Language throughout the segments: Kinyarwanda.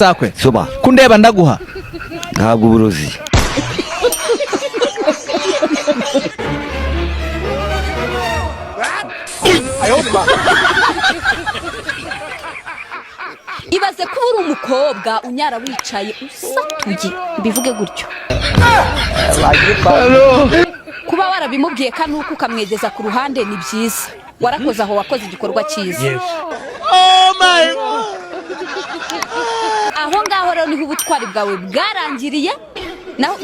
Sakwe. Soma. Kundeba ndaguha. Ntabwo uburozi. Ibaze kuba uri umukobwa unyara wicaye usatuye, mbivuge gutyo. Kuba warabimubwiye kanuka ukamwegeza ku ruhande ni byiza, warakoze aho, wakoze igikorwa cyiza. Aho ngaho rero niho ubutwari bwawe bwarangiriye,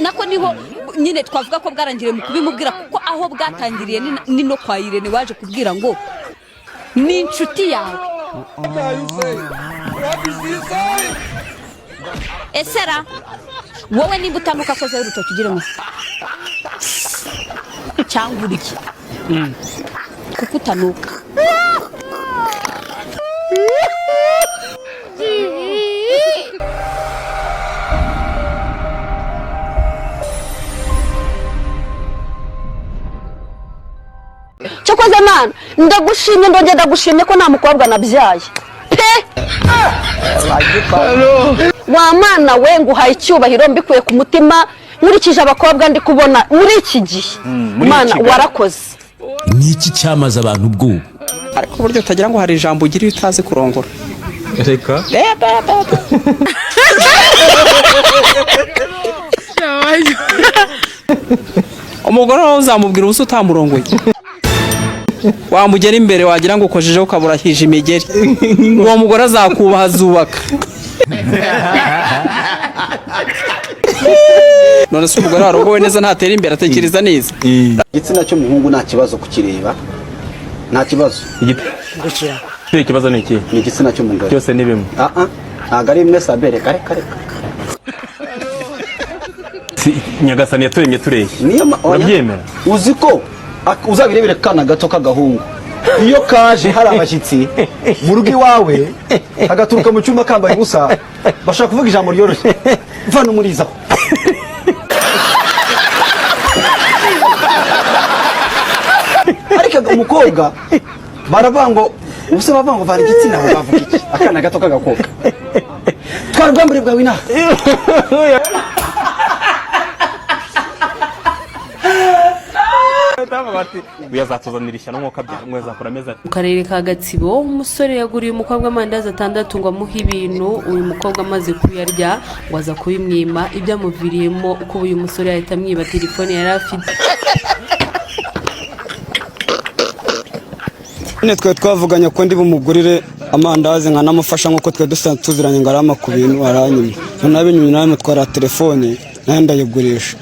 nako niho nyine twavuga ko bwarangiriye mu kubimubwira, kuko aho bwatangiriye ni no kwa Irene waje kubwira ngo ni inshuti yawe. Esera wowe, nimba utanuka akozeho urutoki ugire ngo cyangwa urye kuko utanuka. Cyokoze Mana, ndagushimye, ndongera ndagushimye ko nta mukobwa nabyaye pe. Wa Mana we, nguhaye icyubahiro mbikuye ku mutima, nkurikije abakobwa ndi kubona muri iki gihe. Mana, warakoze. Ni iki cyamaze abantu ubwoba? Ariko uburyo utagira ngo hari ijambo ugira iyo utazi kurongora. Reka. Umugore wawe uzamubwira ubusa utamurongoye, wamugera imbere wagira ngo ukojejeho ukaburahije imigeri. Uwo mugore azakubaha, azubaka. None se umugore warongowe neza ntatera imbere, atekereza neza? Igitsina cy'umuhungu nta kibazo kukireba, nta kibazo. Ikibazo ni iki? Ni igitsina cy'umugore. Byose ni bimwe. Ah ah, ntabwo ari bimwe sabere, kare kare. Nyagasani yaturemye tureshya. Niyo oya. Urabyemera? Uzi ko uzabirebere kana gato k'agahungu, iyo kaje hari abashyitsi mu rugo iwawe, agaturuka mu cyumba kambaye ubusa, bashobora kuvuga ijambo ryoroshye: "Vana umurizaho." Ariko umukobwa baravuga ngo ubuse, bavuga ngo vana igitsina aho, bavuga iki? Akana gato k'agakobwa: "Twara ubwambure bwawe inaha." Uyazatuzanira ishyano nk'uko abyara ngo azakora ameze ati. Mu karere ka Gatsibo, umusore yaguriye umukobwa amandazi atandatu ngo amuhe ibintu. Uyu mukobwa amaze kuyarya ngo aza kubimwima, ibyamuviriyemo kuba uyu musore yahita amwiba telefone yari afite. Nyine twe twavuganye ko ndi bumugurire amandazi nkanamufasha nk'uko twe dusanzwe tuziranye, ngo arama ku bintu aranyima, noneho abinyuma nawe mutwara telefone nawe ndayigurisha.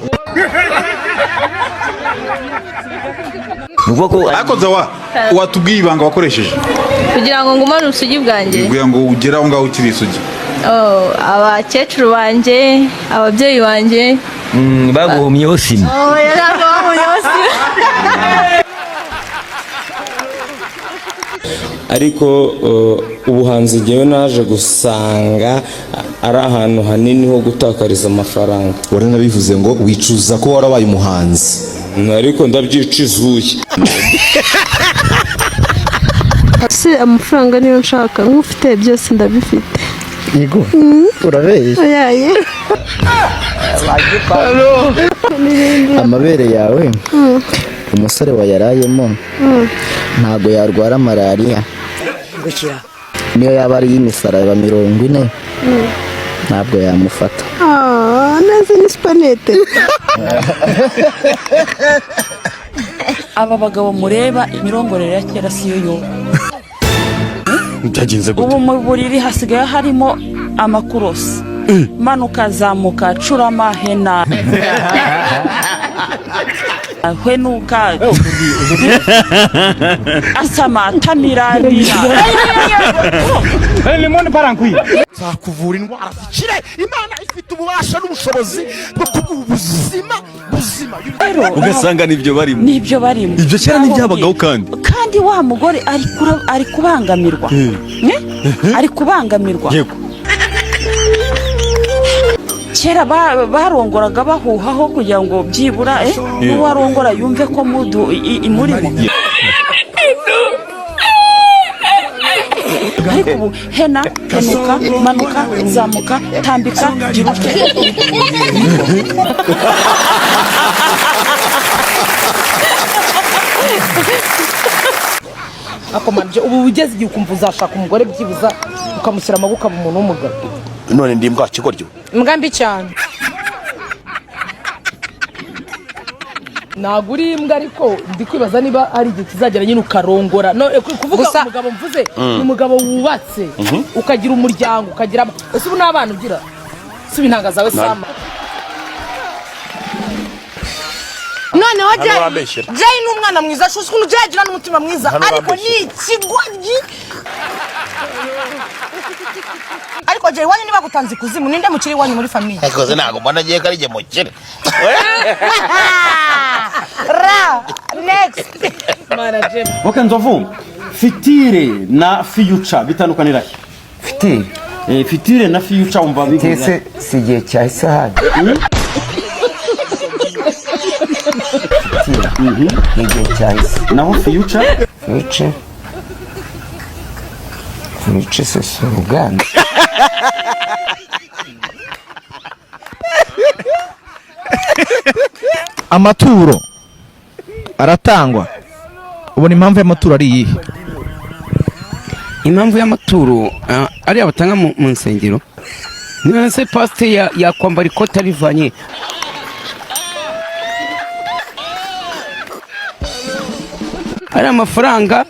Ni ukuvuga ko Ariko Zawa, watubwiye ibanga wakoresheje kugira ngo ngumane ubusugi bwanjye? Kugira ngo ugere aho ngaho ukiri isugi. Oh, abakecuru banjye, ababyeyi banjye. Baguhomyeho sima. Oh, ntabwo bahumyeho sima. Ariko ubuhanzi ngewe naje gusanga ari ahantu hanini ho gutakariza amafaranga. Waranabivuze ngo wicuza ko warabaye umuhanzi. Ariko ndabyicuzuye. Se amafaranga niyo nshaka, nk'ufite byose ndabifite. Yego, urabeshya. Oyaye. Amabere yawe, umusore wayarayemo ntago yarwara malariya, niyo yaba ari iy'imisaraba 40 ntabwo yamufata. Ah, neza, ni supanete. Aba bagabo mureba, imirongorere ya kera siyo yo. Byagenze? Ubu mu buriri hasigaye harimo amakurosi: manuka, zamuka, curama, hena, hwenuka, asama, tamira, rira. Nzakuvura indwara zikire. Imana ifite ububasha n'ubushobozi bwo kuguha ubuzima buzima. Ugasanga nibyo barimo. Nibyo barimo. Ibyo kera ntibyabagaho kandi. Kandi wa mugore ari kubangamirwa. Eh? Ari kubangamirwa. Kera barongoraga bahuhaho kugira ngo byibura n'uwarongora yumve ko mudu imurimo. Ariko ubu hena, henuka, manuka, zamuka, tambika, gira utya. Akomanje ubu ugeze igihe ukumva uzashaka umugore, byibuza ukamushyira amaboko, ukaba umuntu w'umugabo. None ndi imbwa kigoryo? Imbwa mbi cyane. Ntabwo uri imbwa, ariko ndi kwibaza niba ari igihe kizagera nyine ukarongora. No, kuvuga umugabo mvuze ni umugabo wubatse, ukagira umuryango, ukagira ese ubu n'abana ugira, si ubu intanga zawe sama. Noneho Hano Jay, bambeshyera. Jay ni umwana mwiza, shuzi ukuntu Jay agira n'umutima mwiza. Hano ariko ni bambeshyera. ikigoryi. Ariko Jay, iwanyu niba gutanze ikuzimu, ninde mukiri iwanyu muri famille? Ariko se ntabwo mbona agiye ko ari jye mukire. Ra next. Ok, Nzovu, futur na future bitandukanira he? Futur? Futur na future wumva Futur se si igihe cya isahani? Futur ni igihe cyahise. Naho future? Future, future se si uruganda? Amaturo aratangwa, ubona impamvu y'amaturo ari iyihe? Impamvu y'amaturo ariya batanga mu nsengero, niba se pasiteri yakwambara ikoti arivanye ariya mafaranga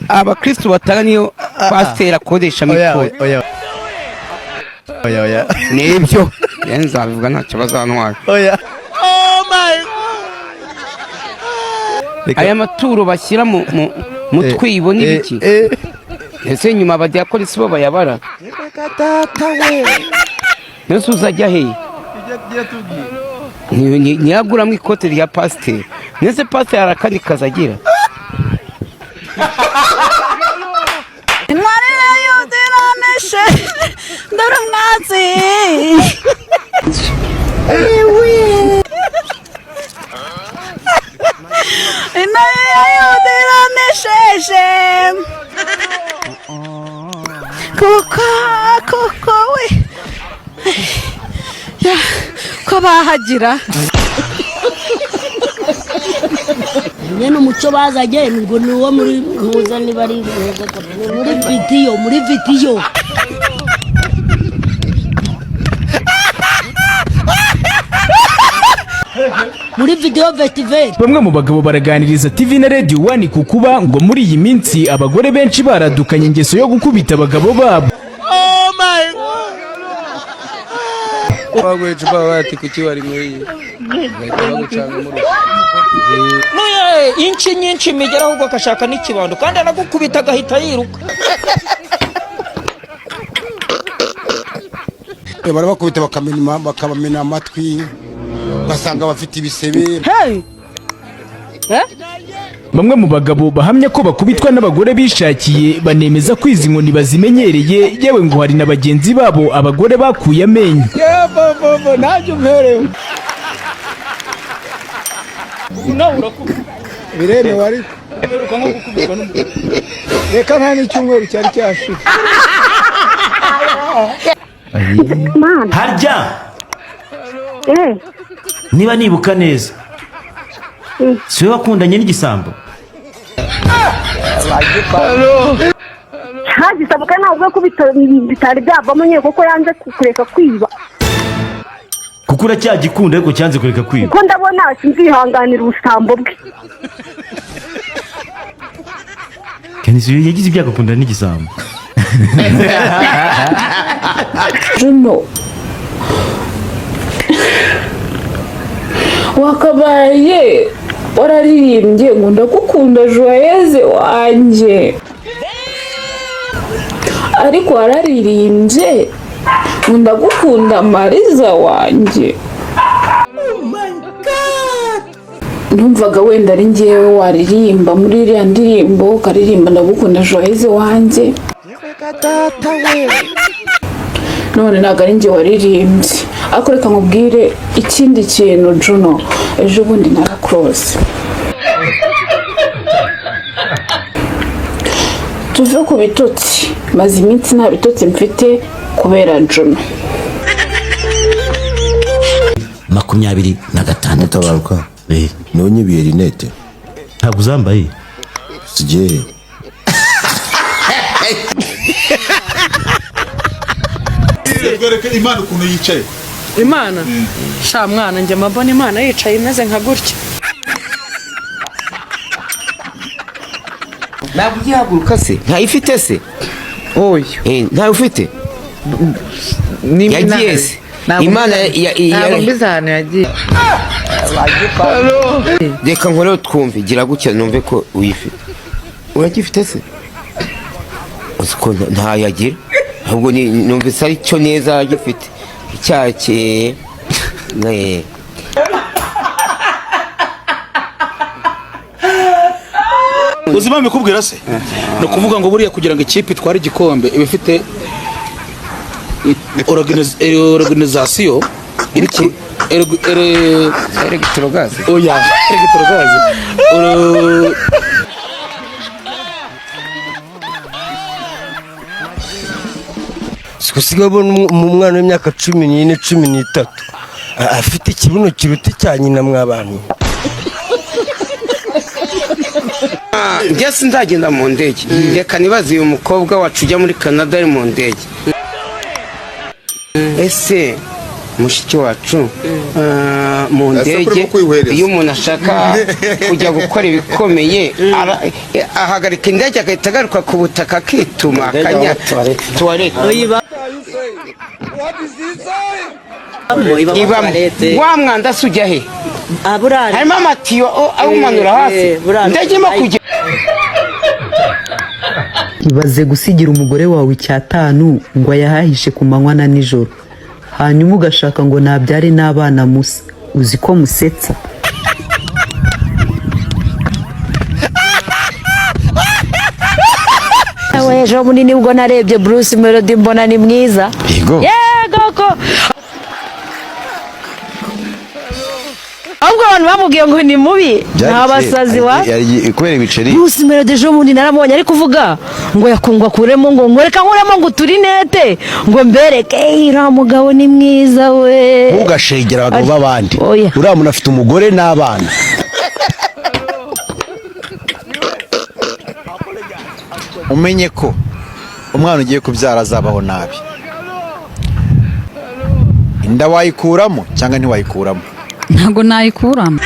abakristu batanga, niyo pasiteri akodeshamo ikoti. Oya, oya, oya. Nibyo rero, nzabivuga, ntacyo bazantwara. Oya. Aya maturo bashyira mu twibo n'ibiki, ese nyuma abadiyakoni si bo bayabara? Mbese uzajya hehe? Ntiyaguramo ikote rya pasiteri? Ndetse pasiteri hari akandi kazi agira. Intwari yudiraneshe, dore umwatsi. Intare yudiranesheje, kuko we ya, ko bahagira. Nyine umuco bazanye ngo ni uwo muri ntuza, niba ari muri vidiyo, muri vidiyo. Muri video festival. Bamwe mu bagabo baraganiriza TV na Radio One ku kuba ngo muri iyi minsi abagore benshi baradukanye ingeso yo gukubita abagabo babo. Baguha icupa bati kuki wari muri iyi, bahita bagucanga muri Nuye inshi nyinshi imigera, ahubwo agashaka n'ikibando, kandi anagukubita agahita yiruka. Barabakubita bakabamena amatwi, ugasanga bafite ibisebe. Bamwe mu bagabo bahamya ko bakubitwa n'abagore bishakiye, banemeza ko izi nkoni bazimenyereye, yewe ngo hari na bagenzi babo abagore bakuye amenyo. Yebobobo, nanjye umperewe nawe urakubita. Biremewe ariko. Uheruka nko gukubitwa n'umugore? Reka, nta n'icyumweru cyari cyashira. Harya niba nibuka neza, si we wakundanye n'igisambo? Ntagisambuka, ntabwo ko bitari byavamo nyine, kuko yanze kureka kwiba. Kuko uracyagikunda ariko cyanze kureka kwiba. Kuko ndabona sinzihanganira ubusambo bwe. Kenisi yagize ibyago akundana n'igisambo. Juno, wakabaye wararirimbye ngo ndagukunda Joyeuse wanjye, ariko wararirimbye ngo ndagukunda Mariza wanjye. Numvaga wenda ari njyewe waririmba muri iriya ndirimbo, ukaririmba ndagukunda Joyeuse wanjye. None ntabwo ari njye waririmbye. Ariko reka nkubwire ikindi kintu, Juno, ejo bundi narakurose. Tuve ku bitotsi. Maze iminsi nta bitotsi mfite kubera Juno. 26. Mutabaruka, niwe unyibiye rinete. Ntabwo uzambaye. Sigiye. Rwereke Imana ukuntu yicaye. Imana sha mwana, njye mbona Imana yicaye imeze nka gutya. Ntabwo ugihaguruka se? Ntayifite se? Oya. Ntayo ufite? Yagiye se Imana? Ntabwo mbizi ahantu yagiye. Reka nkoreho twumve. Gira gutya numve ko uyifite. Uragifite se? Uzi ko ntayagira, ahubwo numvise ari cyo neza agifite icyaha cye. Uzi impamvu ikubwira se? Ni ukuvuga ngo buriya kugira ngo ikipe itware igikombe iba ifite organisation iri ku elegitorogaze. Oya, elegitorogaze. Usigaye ubona umwana w'imyaka 14, 13 afite ikibuno kiruta icya nyina mw'abantu. Njye sinzagenda mu ndege. Reka nibaze uyu mukobwa wacu ujya muri Canada ari mu ndege. Ese mushiki wacu, mu Ese ndege kurimo kwihwereza? Iyo umuntu ashaka kujya gukora ibikomeye, ahagarika indege agahita agaruka ku butaka akituma akanya tuwarete ibamo wa mwanda se ujya he? Harimo amatiyo awumanura hasi, indege irimo kujya. Ibaze gusigira umugore wawe icyatanu ngo ayahahishe ku manywa na nijoro, hanyuma ugashaka ngo nabyare n'abana musa. Uzi ko musetsa? Ejo munini ubwo narebye Bruce Melody mbona ni mwiza. Yego. Yego ko ahubwo abantu bamubwiye ngo ni mubi, Byari nta basazi wa kubera ibiceri. Bruce Melody ejo bundi naramubonye ari kuvuga ngo yakungwa kuremo, ngo ngoreka nkuremo ngo uturinete ngo mbereke. Ey, uriya mugabo ni mwiza we. Ntugashegere abagabo b'abandi. Uriya muntu afite umugore n'abana. Umenye ko umwana ugiye kubyara azabaho nabi. Inda wayikuramo cyangwa ntiwayikuramo? Ntabwo nayikuramo.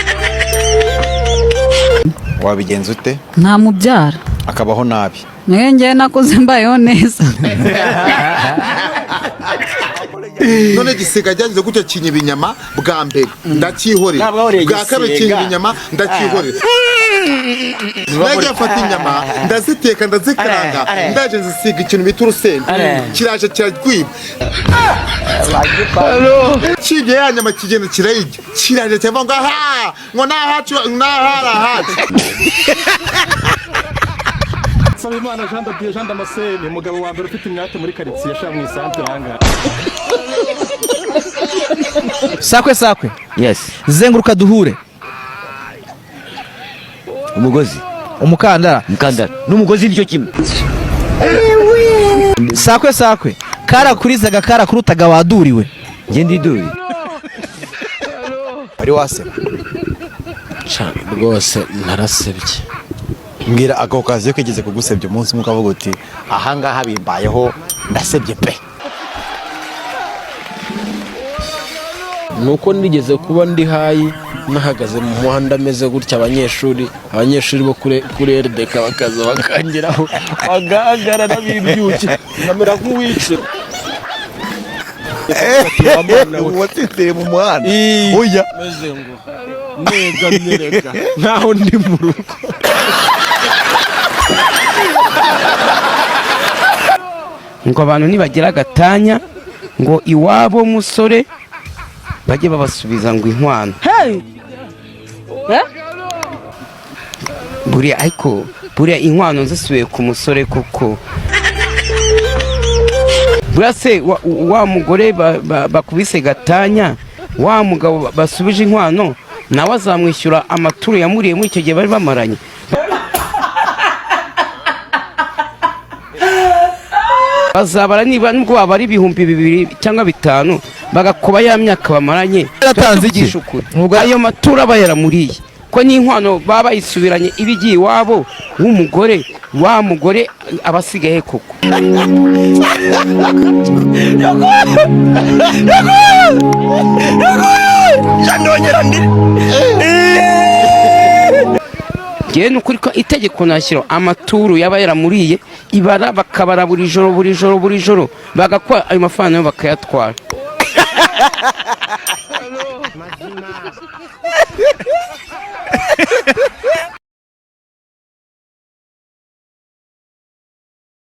Wabigenza ute? Ntamubyara. Akabaho nabi. Nayo ngewe nakuze mbayeho neza. None gisiga ryagize gutya kinyiba inyama bwa mbere ndacyihorera, Ntabwo wahoreye bwa kabiri igisiga. kinyiba inyama ndacyihorera. Nagiye mfata inyama ndaziteka ndazikaranga, Are, are. ndaje nzisiga ikintu bita urusenda, Are. kiraje kirarwiba, kibye ya nyama kigenda kirayirya, kiraje kiravanga ngo aha ngo nahacu nahari ahacu. Nsabimana Jean de Dieu, Jean Damascene, umugabo wa mbere ufite imyate muri karitsiye sha mu isantere ahangaha. Sakwe sakwe. Yes. Zenguruka duhure. Umugozi. Umukandara. Umukandara n'umugozi nicyo kimwe. Sakwe sakwe. Karakurizaga karakurutaga waduriwe. Njye ndiduri. Wari waseba? Ca, rwose narasebye. Mbwira ako kazi kigeze kugusebya umunsi umwe ukavuga uti ahangaha bimbayeho ndasebye pe. Nuko nigeze kuba ndi hayi nahagaze mu muhanda ameze gutya, abanyeshuri bo kuri RDK bakaza bakangeraho bagahagarara bibyukiye, nkamera nk'uwicira. Watitiriye mu muhanda? Oya. Meze ngo negamye, reka nkaho ndi mu rugo. Ngo abantu nibagira agatanya ngo iwabo musore bajye babasubiza ngo inkwano. Hey! Eh? Buriya ariko buriya inkwano zisubiye ku musore koko, buriya se wa mugore bakubise gatanya, wa mugabo basubije inkwano nawe azamwishyura amaturo yamuriye muri icyo gihe bari bamaranye? Bazabara niba nubwo waba ari 2000 cyangwa 5000, bagakuba ya myaka bamaranye. Yaratanze iki? Tuvugisha ukuri, ayo maturo aba yaramuriye, ko n'inkwano baba bayisubiranye, iba igiye iwabo w'umugore. Wa mugore aba asigaye koko. Ngewe ni ukuri ko itegeko nashyiraho, amaturo yaba yaramuriye, ibara bakabara buri joro, buri joro, buri joro, bagakora ayo mafaranga nayo bakayatwara.